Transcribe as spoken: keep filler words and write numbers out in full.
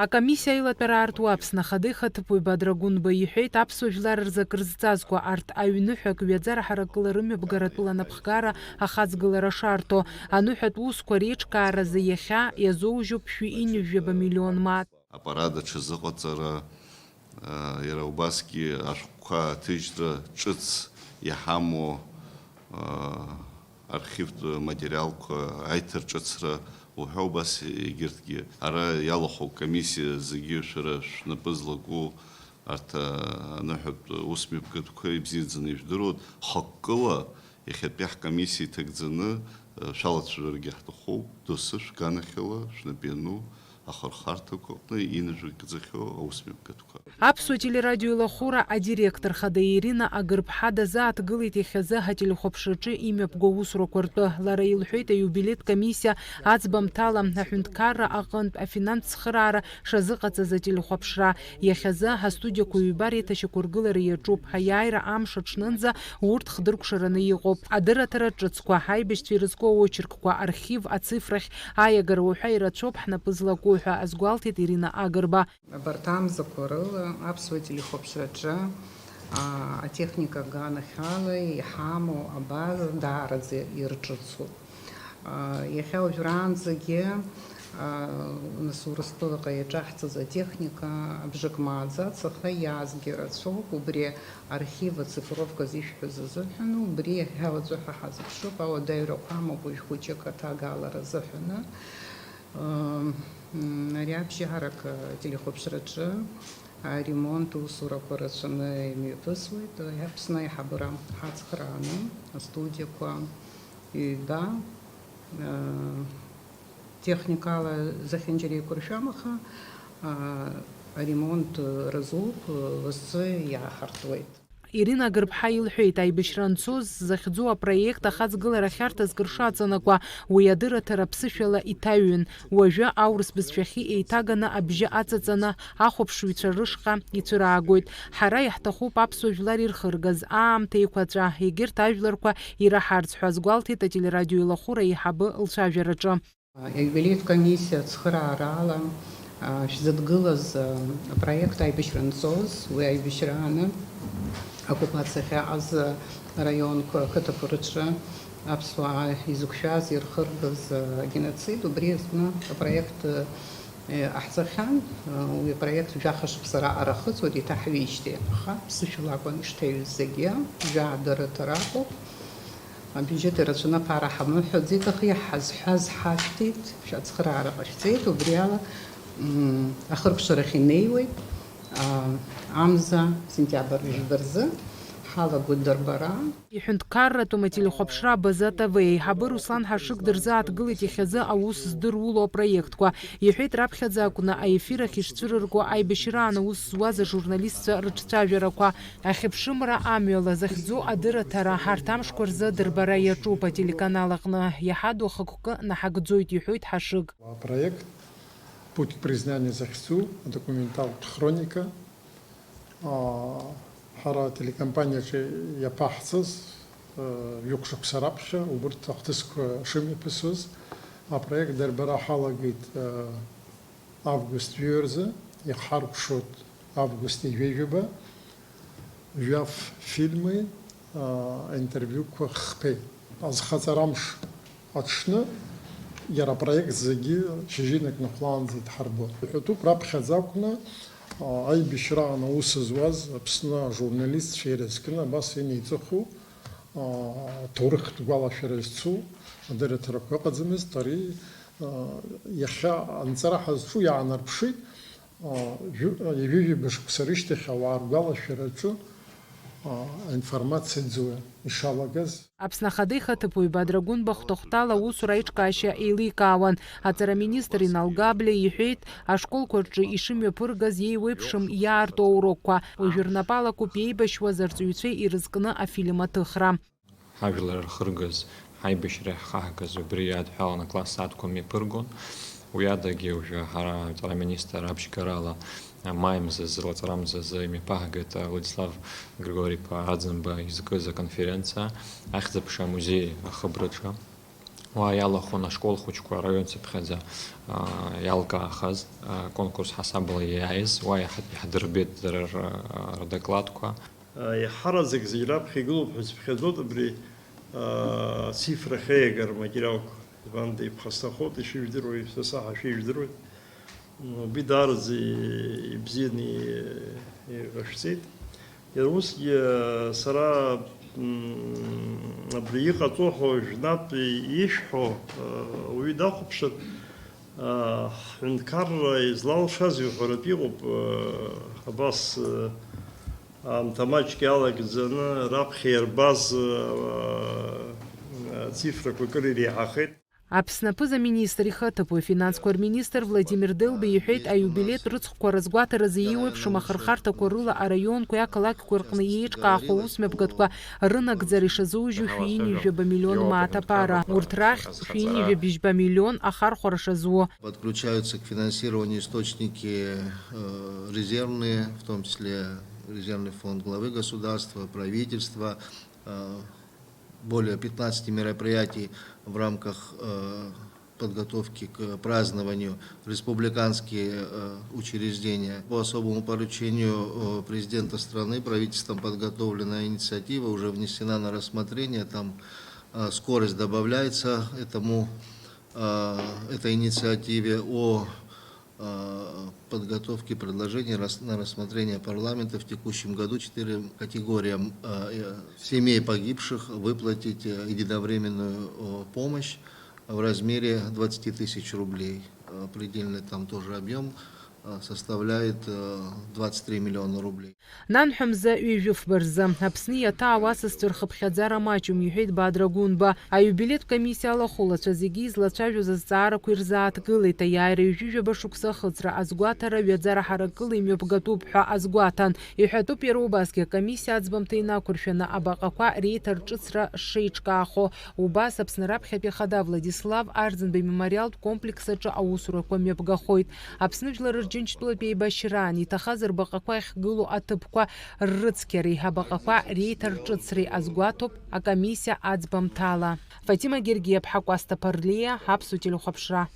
Акомиссиа аилатәара аартуа Аԥсны Ахада ихаҭыԥуаҩ Бадра Гәынба иҳәеит, аԥсуа жәлар рзы акрызҵазкуа арҭ аҩныҳәак ҩаӡара ҳаракыла рымҩаԥгаратәыла анапхгара ахаҵгылара шарҭо, аныҳәатә усқәа реиҿкааразы иахьа иазоужьуп шәи ҩынҩажәаба миллион мааҭ. Аппарат аҽазыҟаҵара, а, иара убасгьы ашәҟәқәа аҭыжьра ҿыц иҳамоу, а, архивтә материалқәа аиҭарҿыцра уҳәа убас егьырҭгьы. Ара иалахәу комиссиа зегьы шәара шәнапы злаку арҭ, а, аныҳәатә усмҩаԥгатәқәа ибзиаӡаны ижәдыруеит. Хықәкыла иахьатәи ҳкомиссиа иҭагӡаны, а, шәалацәажәаргьы ҳҭахуп, доусы шәганахьала шәнапы иану ахырхарҭақәа аҟны инажәгӡахьоу аусмҩаԥгатәқәа. Аԥсуа телерадио еилахәыра адиректор хада Ирина Агырԥҳа дазааҭгылеит иахьазы ҳателехәаԥшраҿы имҩаԥго аусурақәа ртәы. Лара илҳәеит, аиубилеитә комиссиа аӡбамҭала аҳәынҭқарра аҟынтә афинанстә цхыраара шазыҟаҵаз ателехәаԥшра. Иахьазы ҳастудиақәа ҩба реиҭашьақәыргылара иаҿуп. Аиааира амш аҽнынӡа урҭ хдыркәшараны иҟоуп. Адырраҭара ҿыцқәа, ҳаибашьцәа ирызку аочеркқәа, архив ацифрахь аиагара уҳәа ирацәоуп ҳнапы злаку ҳәа азгәалҭеит Ирина Агырба. Абарҭ амзақәа рыла аԥсуа телехәаԥшраҿы, аа, атехника аганахьала иҳамоу абаза даараӡа ирҿыцуп. Аа, иахьа уажәраанӡагьы, аа, нас Урыстәылаҟа иаҿаҳҵаз атехника абжак мааӡац, аха иаазгьы рацәоуп. Убри архив ацифровка зышәҳәаз азыҳәан, убри иахьа уаҵәы ҳа ҳазыԥшуп, ауадаҩрақәа амоуп уажә хәыҷык аҭагалара азыҳәаны. М, ари абжьарак ателехәаԥшраҿы аремонт усурақәа рацәаны имҩаԥысуеит Аԥсны аиҳабыра ҳацхрааны астудиақәа ҩба, э, техникала зехьынџьара еиқәыршәам, аха, а, аремонт разуп, лассы иааҳартуеит. Ирина Гырԥҳа илҳәеит, аибашьра анцоз захьӡу апроект ахаҵгылара ахьарҭа зкырша аҵанакуа, уи адырраҭара ԥсышәала иҭаҩын. Уажәы аурыс бызшәахьы еиҭаганы абжьы аҵаҵаны ахәаԥшыҩцәа рышҟа ицәыраагоит. Ҳара иаҳҭахуп аԥсуа жәлар ирхыргаз аамҭа еиқәаҵәа, егьырҭ ажәларқәа ираҳарц ҳәа азгәалҭеит ателерадиоеилахәыра аиҳабы лцәажәараҿы. Аиубилеитә комиссиа ацхыраарала, а, шәзыдгылаз, а, апроект аибашьра анҵоз, уи аибашьрааны оккупациа ахьаҟаз, а, раионқәа, ақыҭақәа рҿы аԥсуаа изықәшәаз, ирхыргаз, а, агеноцид, убри азы апроект, а, ҟаҳҵахьан. А, уи апроект жәаха шықәса раҟара ахыҵуеит, иҭаҳҩижьҭеи, аха ԥсышәала акәын ишҭаҩыз зегьы, жәаа дырраҭара акәу. Абиуџьет ирацәаны аԥара ҳамыҳәаӡеит, аха иаҳазҳәаз ҳашәҭеит, шәацхыраара ҟашәҵеит, убри ала, м, ахыркәшарахь инеиуеит, а, амза, сентиабр жәба рзы ҳалагоит дырбара. Иҳәынҭқарратәым ателехәаԥшра Абаза Т В аиҳабы Руслан Ҳашыг дырзааҭгылеит иахьазы аус здыруло апроектқәа. Иҳәеит, раԥхьаӡа акәны аефир ахь ишцәырырго аибашьраан аус зуаз ажурналистцәа рыҿцәажәарақәа. Ахьыԥшымра амҩала захьӡу адырраҭара ҳарҭ амшқәа рзы дырбара иаҿуп ателеканал аҟны. Иаҳа ду ахықәкы наҳагӡоит, иҳәоит Ҳашыг. Апроект «Путь к признанию» захьӡу адокументалтә хроника, аа, ҳара ателекомпаниаҿы иаԥаҳҵаз, э, ҩышықәса раԥхьа убырҭ ахҭысқәа шымҩаԥысуаз апроект дырбара ҳалагеит, э, август жәаҩа рзы, ихҳаркәшоит август ҩажәижәаба, жәаф фильми, аа, интервиуқәа хԥеи. Азхаҵара амш аҽны иара апроект зегьы шьыжьынак нахәлаанӡа идҳарбон. Иҳәатәуп, раԥхьаӡа акәны, аа, аибашьраан аус зуаз Аԥсны ажурналистцәа ирызкны абас инеиҵыху, аа, ҭоурыхтә гәалашәара зцу адырраҭарақәа ыҟаӡамызт, ари, аа, иахьа анҵара ҳазҿу иаанарԥшит, аа, жәы-, ҩажәижәаба шықәса рышьҭахь ауаа ргәалашәараҿы, аа, аинформациа ӡуа ишалагаз. Аԥсны Ахада ихаҭыԥуаҩ Бадра Гәынба хәҭа-хәҭала аусура аиҿкаашьа еиликаауан. Аҵара аминистр Инал Габлиа иҳәеит, ашколқәа рҿы ишымҩаԥыргаз еиуеиԥшым иаарту аурокқәа. Уажәы рнапалакуп иеибашьуаз арҵаҩцәеи ирызкны афильм аҭыхра. Ҳажәлар рхыргаз, ҳаибашьра иаҳхаҳгаз убри иадҳәалан акласс сааҭқәа мҩаԥыргон. Уи адагьы уажәы ҳара аҵара аминистр абжьгарала маи мзазы, лаҵарамзазы имҩаԥаҳгеит Владислав Григори-иԥа Аӡынба изкыз аконференциа, Ахьӡ-аԥша амузеи ахыбраҿы. Уа иалахәын ашкол хәыҷқәа араион цыԥхьаӡа, аа, иалкаахаз, аа, конкурс ҳасабала иааиз, уа иҳа-, иҳадырбеит дара р-, рдокладқәа. Еиҳараӡак зегь раԥхьа игылоуп ҳәа сыԥхьаӡоит абри, аа, ацифра ахьеигара аматериалқәа. Иван деиԥхасҭахоит, ишыжәдыруа, са саҳа шәижәдыруеит. Убри даараӡа ибзианы иҟашәҵеит. Иара усгьы сара, м, абри иҟаҵоу ҳәа уажәнатә ишәҳәо, уаҩы дахәаԥшыр, ҳҳәынҭқарра излалшаз иуҳәаратә иҟоуп, абас, аамҭа маҷк иалагӡаны раԥхьа иарбаз, ацифрақәа акыр иреиҳахеит. Аԥсны аԥыза-министр ихаҭыԥуаҩ, афинансқәа рминистр Владимир Делба иҳәеит, аиубилеитә рыцхәқәа рызгәаҭаразы еиуеиԥшым ахырхарҭақәа рыла араионқәеи ақалақьқәеи рҟны еиҿкаахо аусмҩаԥгатәқәа рынагӡара ишазужьу шәи ҩынҩажәи жәаба миллион мааҭ аԥара. Урҭ рахьтә шәи ҩынҩажәи жәаба миллион ахархәара шазу. Подключаются к финансированию источники, э, резервные, в том числе резервный фонд главы государства, правительства, э, более пятнадцати мероприятий в рамках, э, подготовки к празднованию республиканские, э, учреждения. По особому поручению, э, президента страны правительством подготовлена инициатива, уже внесена на рассмотрение. Там, э, скорость добавляется этому, э, этой инициативе о, э, подготовке предложений рас-, на рассмотрение парламента в текущем году четыре категориям, э, э, семей погибших выплатить, э, единовременную, э, помощь в размере двадцати тысяч рублей. Э, предельный там тоже объем, э, составляет, э, двадцать три миллиона рублей. Нанҳәа мза ҩажәи фба рзы Аԥсны иаҭаау асасцәа рхыԥхьаӡара маҷым, иҳәеит Бадра Гәынба. Аиубилеитә комиссиа алахәылацәа зегьы излацәажәоз азҵаарақәа ирзааҭгылеит. Аиааира ҩажәи жәаба шықәса ахыҵра азгәаҭара ҩаӡара ҳаракыла имҩаԥгатәуп ҳәа азгәаҭан. Иҳәатәуп иара убасгьы акомиссиа аӡбамҭа инақәыршәаны абаҟақәа реиҭарҿыцра шеиҿкаахо. Убас Аԥсны раԥхьатәи ахада Владислав Арӡынба имемориалтә комплекс аҿы аусурақәа мҩаԥгахоит. Аԥсны жәлар рџьынџьтәылатә еибашьраан иҭахаз рбаҟақәа ахьгылоу аҭыԥқәа ррыцқьареи абаҟақәа реиҭарҿыцреи азгәаҭоуп акомиссиа аӡбамҭала. Фатима Гергиаԥҳа, Кәасҭа Ԥарлиа, Аԥсуа телехәаԥшра.